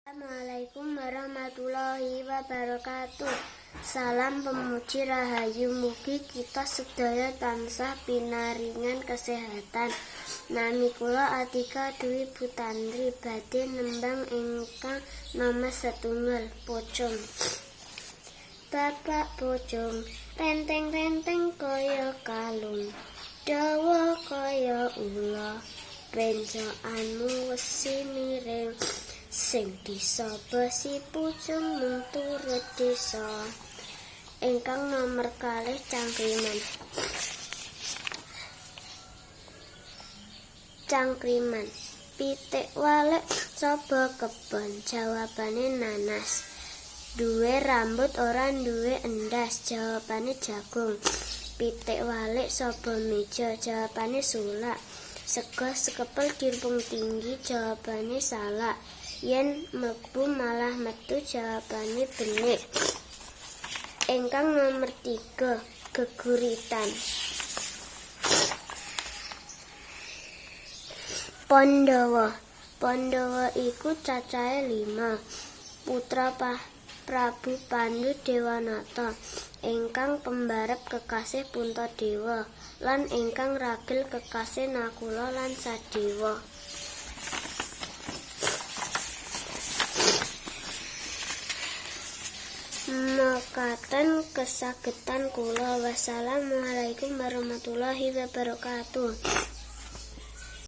Assalamualaikum warahmatullahi wabarakatuh. Salam pemuji rahayu, mugi kita sedaya tansah pinaringan kesehatan. Nami kula Atika Dwi Putandri badhe nembang ingkang nomer setunggal, pocong. Bapak pocong renteng-renteng kaya kalung, dawa kaya ula, pencokanmu wesi miring. Sing disaba si pucung mung turut desa. Ingkang nomer kalih, cangkriman. Cangkriman. Pitik walik saba kebon, jawabane nanas. Duwe rambut ora duwe endas, jawabane jagung. Pitik walik saba meja, jawabane sulak. Sega sekepel kirpung tinggi, jawabane salak. Yen mlebu malah metu, jawabane benik. Ingkang nomer 3, geguritan. Pandhawa. Pandhawa iku cacahe 5. Putra Prabu Pandu Dewanata ingkang pembarep kekasih Puntadewa lan ingkang ragil kekasih Nakula lan Sadewa. Mekaten kesagetan kula. Wassalamualaikum warahmatullahi wabarakatuh.